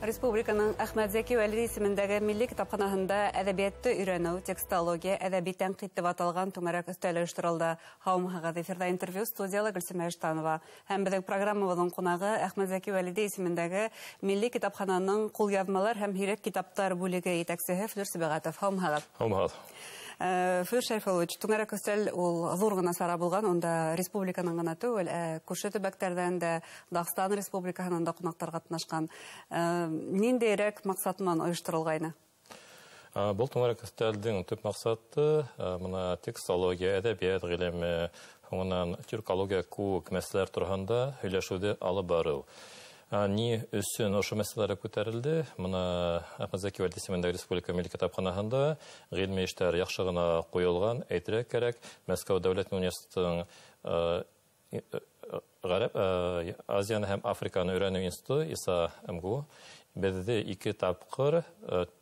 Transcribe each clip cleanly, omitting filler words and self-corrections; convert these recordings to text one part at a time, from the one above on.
Республиканың Әхмәт Зәки Вәлиди исемендәге Милли китапханаһында әҙәбиәтте өйрәнеү, текстология, әҙәби тәнҡит тип аталған түңәрәк өҫтәл ойошторолдо. Һаумыһығыҙ, эфирҙа интервью студияла Гөлсимә Иштанова. Һәм беҙҙең программабыҙҙың ҡунағы Әхмәт Зәки Вәлиди исемендәге Милли китапхананың ҡулъяҙмалар һәм һирәк китаптар бүлеге етәксеһе Флүр Сибәғәтов. Һаумыһығыҙ. Һаумыһығыҙ. Флүр Шәрифуллович, түңәрәк өҫтәл ул ҙур ғына сара булған, унда республиканың ғына түгел, күрше төбәктәрҙән дә, Дағстан Республикаһынан да ҡунаҡтар ҡатнашҡан. Ниндәйерәк маҡсат менән ойошторолғайны? Был түңәрәк өҫтәлдең төп маҡсаты бына текстология, әҙәбиәт ғилеме, һуңынан тюркология кеүек мәсьәләләр тураһында һөйләшеүҙе алып барыу. Ни өсөн ошо мәсьәләләр күтәрелде? Бына Әхмәт Зәки Вәлиди исемендәге Республика Милли китапханаһында ғилми эштәр яҡшы ғына ҡуйылған, әйтергә кәрәк, Мәскәү дәүләт университетының Ғәрәп, Азияны һәм Африканы өйрәнеү институты ИСА МГУ беҙҙе 2 тапҡыр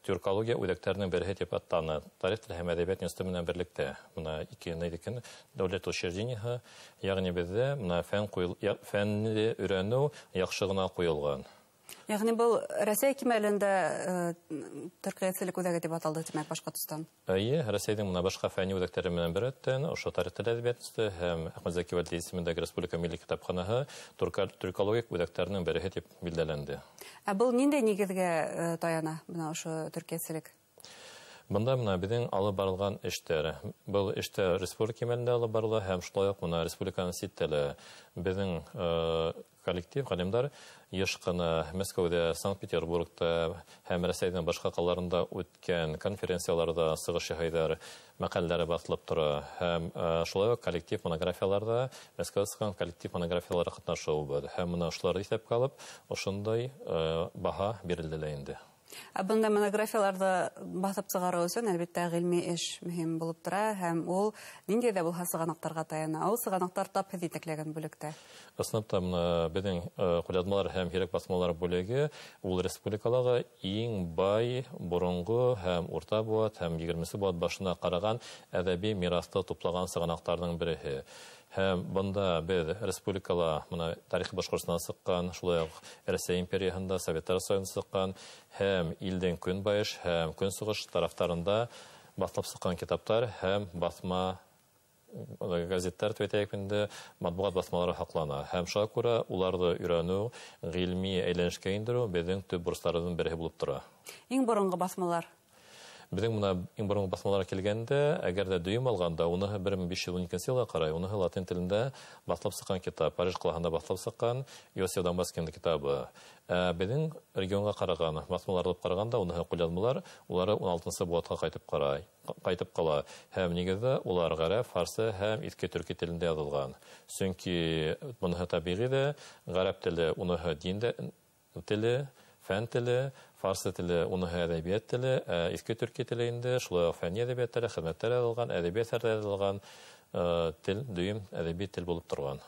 тюркология үҙәктәренең береһе тип атаны. Тарих теле һәм әҙәбиәт институты менән берлектә. Бына ике нейҙекен дәүләт учреждениеһы, йәғни беҙҙә бына фәнне өйрәнеү яҡшы ғына ҡуйылған. Йәғни был Рәсәй кимәлендә төркиәтселек үҙәге тип аталды, тимәк, Башҡортостан. Эйе, Рәсәйҙең бына башҡа фәнни үҙәктәре менән беррәттән ошо тарих теле әҙәбиәт институты һәм Әхмәт Зәки Вәлиди исемендәге Республика Милли китапханаһы тюркологик үҙәктәренең береһе тип билдәләнде. Ә был ниндәй нигеҙгә таяна бына ошо төркиәтселек? Бында бына беҙҙең алып барылған эштәр. Был эштәр республика кимәлендә алып барыла һәм шулай уҡ бына республиканың ситтә лә беҙҙең коллектив ғалимдар йыш ҡына Мәскәүҙә, Санкт-Петербургта һәм Рәсәйҙең башҡа ҡалаларында үткән конференцияларҙа сығыш яһайҙар, мәҡәләләре баҫылып тора. Һәм шулай уҡ коллектив монографияларҙа, Мәскәүҙә сыҡҡан коллектив монографияларға ҡатнашыуы бар. Һәм бына ошоларҙы иҫәпкә алып, ошондай баһа бирелде лә инде. Ә бында монографияларҙы баҫып сығарыу өсөн, әлбиттә, ғилми эш мөһим булып тора, һәм ул ниндәй ҙә булһа сығанаҡтарға таяна. Ул сығанаҡтар тап һеҙ етәкләгән бүлектә. Ысынлап та, бына беҙҙең ҡулъяҙмалар һәм һирәк баҫмалар бүлеге ул республикалағы иң бай боронғо һәм урта быуат һәм егерменсе быуат башына ҡараған әҙәби мираҫты туплаған сығанаҡтарҙың береһе. Һәм бында беҙ республикала бына тарихи Башҡортостандан сыҡҡан, шулай уҡ Рәсәй империяһында, Советтар Союзында сыҡҡан һәм илдең көнбайыш һәм көнсығыш тарафтарында баҫылып сыҡҡан китаптар һәм баҫма газеттар тип әйтәйек инде, матбуғат баҫмалары һаҡлана. Һәм шуға күрә уларҙы өйрәнеү, ғилми әйләнешкә индереү беҙҙең төп бурыстарыбыҙҙың береһе булып тора. Иң боронғо баҫмалар? Беҙҙең бына иң боронғо баҫмаларға килгәндә, әгәр ҙә дөйөм алғанда, уныһы бер мең биш йөҙ ун икенсе йылға ҡарай, уныһы латин телендә баҫылып сыҡҡан китап, Париж ҡалаһында баҫылып сыҡҡан Иосиф Домбаскиндың китабы. Беҙҙең регионға ҡараған, баҫмаларҙы алып ҡарағанда, уныһы ҡулъяҙмалар, улары ун алтынсы быуатҡа ҡайтып ҡала. Һәм нигеҙҙә улар ғәрәп, фарсы һәм иҫке төрки телендә яҙылған. Сөнки быныһы тәбиғи ҙә, ғәрәп теле уныһы дин теле, фән теле, фарсы теле уныһы әҙәбиәт теле, иҫке төрки теле инде шулай уҡ фәнни әҙәбиәттәре, хеҙмәттәр яҙылған, әҙәби әҫәрҙәр яҙылған тел, дөйөм әҙәби тел булып торған.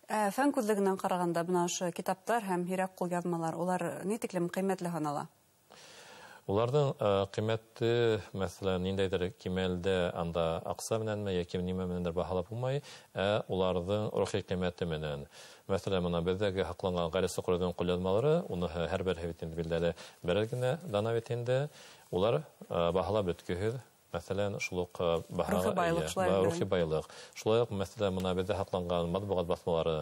Фән күҙлегенән ҡарағанда, бына ошо китаптар һәм һирәк ҡулъяҙмалар, улар ни тиклем ҡиммәтле һанала? Уларҙың ҡиммәте, мәҫәлән, ниндәйҙер кимәлдә анда аҡса менәнме йәки нимә менәндер баһалап булмай, ә уларҙың рухи ҡиммәте менән. Мәҫәлән, бына беҙҙәге һаҡланған Ғәли Соҡорҙоң ҡулъяҙмалары, уныһы һәр береһе бит инде билдәле берәр генә дана бит инде, улар баһалап бөткөһөҙ. Мәҫәлән, шул уҡ баһаға Рухи байлыҡ, эйә. шулай уҡ. Рухи байлыҡ. Шулай уҡ, мәҫәлән, бына беҙҙә һаҡланған матбуғат баҫмалары,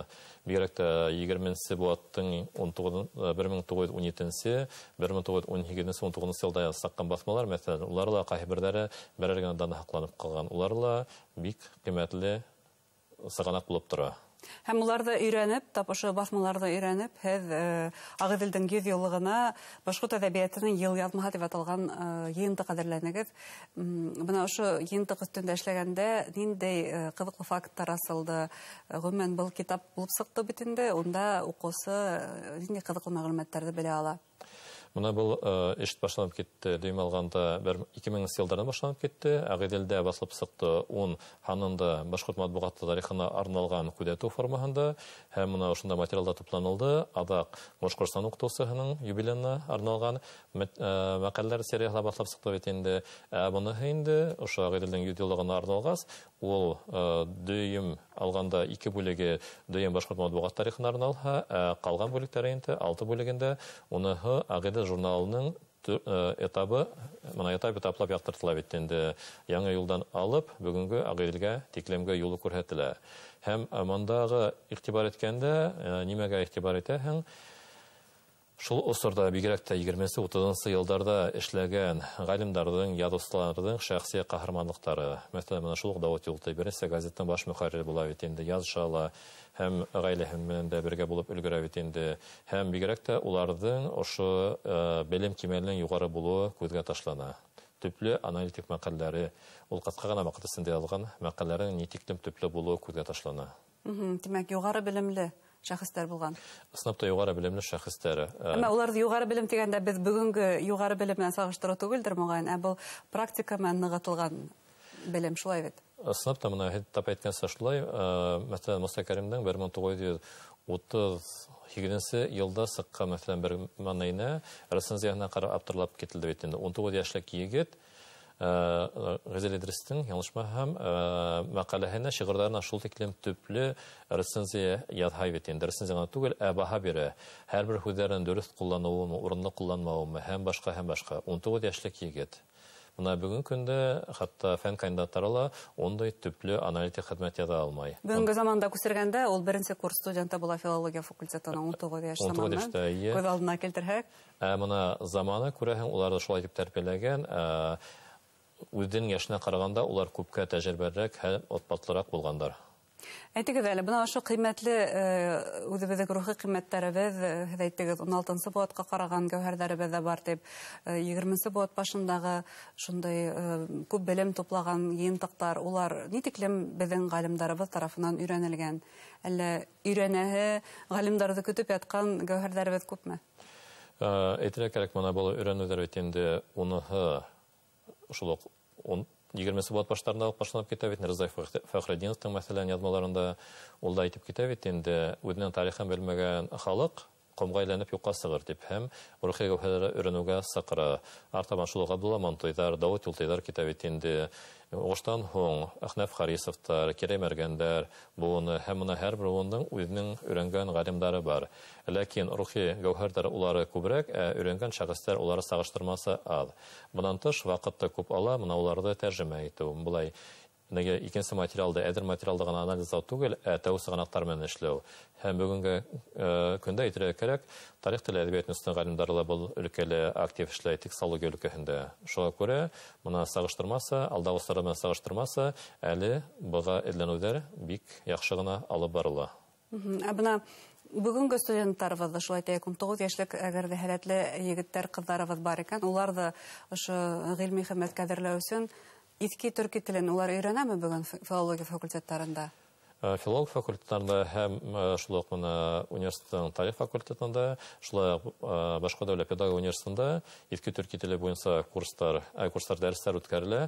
бигерәк тә егерменсе быуаттың ун туғыҙ, бер мең туғыҙ йөҙ ун етенсе, бер мең туғыҙ йөҙ ун һигеҙенсе, ун туғыҙынсы йылда сыҡҡан баҫмалар, мәҫәлән, улар ла ҡайһы берҙәре берәр генә дана һаҡланып ҡалған. Улар ла бик ҡиммәтле сығанаҡ булып тора. Һәм уларҙы өйрәнеп, тап ошо баҫмаларҙы өйрәнеп, һеҙ Ағиҙелдең 100 йыллығына башҡорт әҙәбиәтенең йыл яҙмаһы тип аталған йыйынтыҡ әҙерләнегеҙ. Бына ошо йыйынтыҡ өҫтөндә эшләгәндә ниндәй ҡыҙыҡлы факттар асылды? Ғөмүмән, был китап булып сыҡты бит инде, унда уҡыусы ниндәй ҡыҙыҡлы мәғлүмәттәрҙе белә ала? Бына был эш башланып китте, дөйөм алғанда бер ике меңенсе йылдарҙан башланып китте. Ағиҙелдә баҫылып сыҡты 10 һанында башҡорт матбуғаты тарихына арналған күҙәтеү формаһында, һәм бына ошонда материалдар тупланылды. Аҙаҡ Башҡортостан уҡытыусыһының юбилейына арналған мәҡәләләр серияһы ла баҫылып сыҡты бит инде. Ә быныһы инде ошо Ағиҙелдең 100 йыллығына арналғас, ул дөйөм Алғанда 2 бүлеге дөйөм башҡорт матбуғат тарихына арналһа, ә ҡалған бүлектәре инде 6 бүлегендә уныһы Ағиҙел журналының этабы, мына этап этаплап яҡтыртыла бит инде. Яңы юлдан алып бөгөнгө Ағиҙелгә тиклемге юлы күрһәтелә. Һәм мондағы иғтибар иткәндә, нимәгә иғтибар итәһең? Шул осорҙа бигерәк тә 20-30 йылдарҙа эшләгән ғалимдарҙың, яҙыусыларҙың шәхси ҡаһарманлыҡтары. Мәҫәлән, мына шул уҡ Дауыт Юлтай беренсе газеттың баш мөхәррире була бит инде, яҙыша ла һәм ғаиләһе менән дә бергә булып өлгөрә бит инде. Һәм бигерәк тә уларҙың ошо белем кимәленең юғары булыуы күҙгә ташлана. Төплө аналитик мәҡәләләре, ул ҡыҫҡа ғына ваҡыт эсендә яҙылған мәҡәләләрҙең ни тиклем төплө булыуы күҙгә ташлана. Тимәк, юғары белемле шәхестәр булған. Ысынлап та юғары белемле шәхестәр. Әммә уларҙы юғары белем тигәндә беҙ бөгөнгө юғары белем менән сағыштырыу түгелдер моғайын, ә был практика менән нығытылған белем, шулай бит? Ысынлап та, мына һеҙ тап әйткәнсә шулай. Мәҫәлән, Муса Кәримдең 1938 йылда сыҡҡан, мәҫәлән, бер манайына рецензияһына ҡарап аптырлап кителде бит инде. 19 йәшлек егет Ғәзәл Идристең, яңылышмаһам, мәҡәләһенә, шиғырҙарына шул тиклем төплө рецензия яҙһай бит инде. Рецензия ғына түгел, ә баһа бирә. Һәр бер һүҙҙәрен дөрөҫ ҡулланыуымы, урынлы ҡулланмауымы һәм башҡа, һәм башҡа. 19 йәшлек егет. Бына бөгөнгө көндә хатта фән кандидаттары ла ундай төплө аналитик хеҙмәт яҙа алмай. Бөгөнгө заманда күсергәндә ул беренсе курс студенты була филология факультетының 19 йәш заманы. Күҙ алдына килтерһәк. Ә мына заманы күрәһең, уларҙы шулай итеп тәрбиәләгән. Үҙенең йәшенә ҡарағанда улар күпкә тәжрибәлерәк һәм отпатлыраҡ булғандар. Әйтегеҙ әле, бына ошо ҡиммәтле үҙебеҙҙең рухи ҡиммәттәребеҙ, һеҙ әйттегеҙ, 16-нсы быуатҡа ҡараған гәүһәрҙәребеҙ ҙә бар тип, 20-нсе быуат башындағы шундай күп белем туплаған йыйынтыҡтар, улар ни тиклем беҙҙең ғалимдарыбыҙ тарафынан өйрәнелгән? Әллә өйрәнәһе ғалимдарҙы көтөп ятҡан гәүһәрҙәребеҙ күпме? Әйтергә кәрәк, бына был өйрәнеүҙәр бит инде уныһы шул уҡ 20-нсе быуат баштарында уҡ башланып китә бит. Риза Фәхретдиновтың, мәҫәлән, яҙмаларында ул да әйтеп китә бит инде, үҙенең тарихын белмәгән халыҡ ҡомға әйләнеп юҡҡа сығыр тип һәм рухи гәүһәрҙәре өйрәнеүгә саҡыра. Артабан шул уҡ Ғабдулла Мантыйҙар, Дауыт Юлтыйҙар китә бит инде. Һуғыштан һуң Әхнәф Харисовтар, Кирәй Мәргәндәр быуыны һәм мына һәр бер быуындың үҙенең өйрәнгән ғалимдары бар. Ләкин рухи гәүһәрҙәр улары күберәк, ә өйрәнгән шәхестәр улары сағыштырмаса аҙ. Бынан тыш ваҡыт та күп ала, мына уларҙы тәржемә итеү. Былай неге икенсе материалды, әҙер материалды ғына анализлау түгел, ә тәү сығанаҡтар менән эшләү. Һәм бөгөнгө көндә әйтергә кәрәк, тарих теле әҙәбиәт институтының ғалимдары ла был өлкәлә актив эшләй, текстология өлкәһендә. Шуға күрә мына сағыштырмаса, алдағы осорҙар менән сағыштырмаса, әле быға эҙләнеүҙәр бик яҡшы ғына алып барыла. Ә бына бөгөнгө студенттарыбыҙ ҙа шулай әйтәйек, 19 йәшлек әгәр ҙә һәләтле егеттәр, ҡыҙҙарыбыҙ бар икән, улар ҙа ошо ғилми хеҙмәткә әҙерләү өсөн иҫке төрки телен улар өйрәнәме бөгөн филология факультеттарында? Филолог факультеттарында һәм шул уҡ мына университеттың тарих факультетында, шулай уҡ Башҡорт дәүләт педагогия университетында иҫке төрки теле буйынса курстар, дәрестәр үткәрелә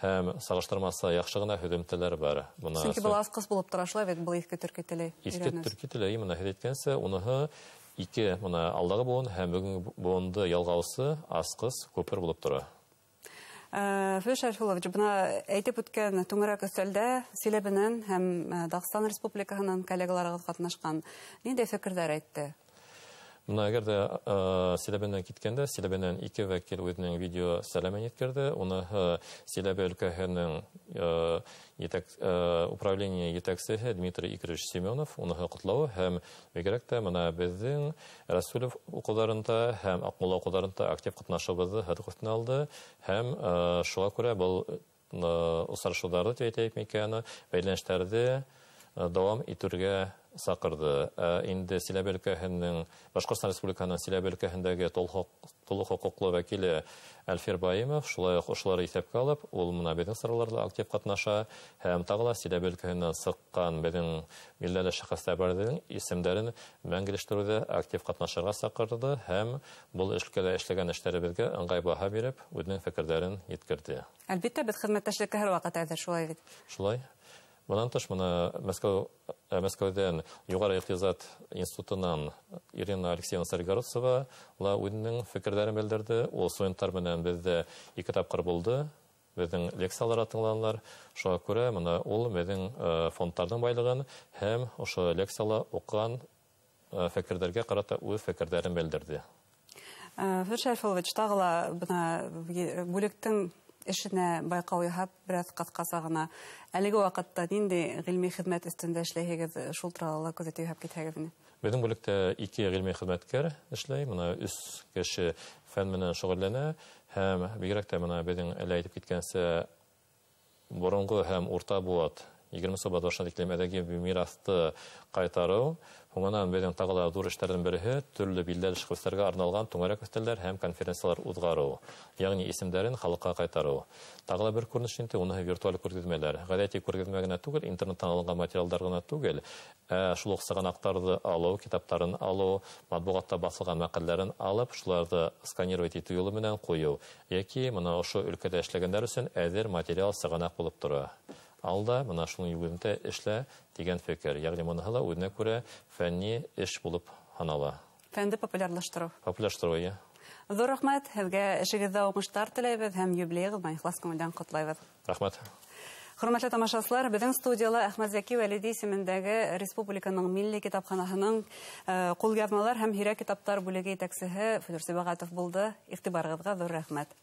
һәм сағыштырмаса яҡшы ғына һөҙөмтәләр бар. Сөнки был асҡыс булып тора, шулай бит, был иҫке төрки теле. Иҫке төрки теле, мына һеҙ әйткәнсә, уныһы ике мына алдағы быуын һәм бөгөнгө быуынды ялғаусы асҡыс күпер булып тора. Флүр Шәрифуллович, бына әйтеп үткән түңәрәк өҫтәлдә Силәбенән һәм Дағстан Республикаһынан коллегаларығыҙ ҡатнашҡан. Ниндәй фекерҙәр әйтте? Бына әгәр ҙә Силәбенән киткәндә, Силәбенән ике вәкил үҙенең видео сәләмен еткерҙе. Уныһы Силәбе өлкәһенең управление етәксеһе Дмитрий Игоревич Семенов, уныһы ҡотлауы һәм бигерәк тә мына беҙҙең Рәсүлев уҡыуҙарында һәм Аҡмулла уҡыуҙарында актив ҡатнашыуыбыҙҙы һыҙыҡ өҫтөнә алды һәм шуға күрә был осрашыуҙарҙы тип әйтәйек микән, бәйләнештәрҙе дауам итергә саҡырҙы. Инде Силәбе өлкәһенең, Башҡортостан Республикаһының Силәбе өлкәһендәге тулы хоҡуҡлы вәкиле Әлфир Баимов шулай уҡ ошоларҙы иҫәпкә алып, ул мына беҙҙең сараларҙа актив ҡатнаша һәм тағы ла Силәбе өлкәһенән сыҡҡан беҙҙең билдәле шәхестәрҙең исемдәрен мәңгеләштереүҙә актив ҡатнашырға саҡырҙы һәм был өлкәлә эшләгән эштәребеҙгә ыңғай баһа биреп, үҙенең фекерҙәрен еткерҙе. Әлбиттә, беҙ хеҙмәттәшлеккә һәр ваҡыт әҙер, шулай бит. Шулай. Бынан тыш, мына Мәскәүҙән Юғары иҡтисад институтынан Ирина Алексеевна Царегородцева ла үҙенең фекерҙәрен белдерҙе. Ул студенттар менән беҙҙә ике тапҡыр булды. Беҙҙең лекцияларға тыңланылар. Шуға күрә бына ул беҙҙең фондтарҙың байлығын һәм ошо лекцияла уҡыған фекерҙәргә ҡарата үҙ фекерҙәрен белдерҙе. Флүр Шәрифуллович, тағы ла бына бүлектең эшенә байҡау яһап, бер аҙ ҡыҫҡаса ғына әлеге ваҡытта ниндәй ғилми хеҙмәт өҫтөндә эшләйһегеҙ, шул турала ла күҙәтеү яһап китһәгеҙ ине. Беҙҙең бүлектә 2 ғилми хеҙмәткәр эшләй, бына 3 кеше фән менән шөғөлләнә һәм бигерәк тә бына беҙҙең әле әйтеп киткәнсә боронғо һәм урта быуат 20-нсе быуат башына тиклем әҙәби мираҫты ҡайтарыу. Һуңынан беҙҙең тағы ла ҙур эштәрҙең береһе төрлө билдәле шәхестәргә арналған түңәрәк өҫтәлдәр һәм конференциялар уҙғарыу, йәғни исемдәрен халыҡҡа ҡайтарыу. Тағы ла бер күренеш инде, уныһы виртуаль күргәҙмәләр. Ғәҙәти күргәҙмә генә түгел, интернеттан алынған материалдар ғына түгел, шул уҡ сығанаҡтарҙы алыу, китаптарын алыу, матбуғатта баҫылған мәҡәләләрен алып, шуларҙы сканировать итеү юлы менән ҡуйыу, йәки бына ошо өлкәлә эшләгәндәр өсөн әҙер материал сығанаҡ булып тора. Алда бына шуның юлында эшлә тигән фекер, йәғни быныһы ла үҙенә күрә фәнни эш булып һанала. Фәнде популярлаштырыу. Популярлаштырыу, эйе. Ҙур рәхмәт, һеҙгә эшегеҙҙә уңыштар теләйбеҙ һәм юбилейығыҙ менән ихлас күңелдән ҡотлайбыҙ. Рәхмәт. Хөрмәтле тамашасылар, беҙҙең студияла Әхмәт Зәки Вәлиди исемендәге Республиканың Милли китапханаһының ҡулъяҙмалар һәм һирәк китаптар бүлеге етәксеһе Флүр Сибәғәтов булды. Иғтибарығыҙға ҙур рәхмәт.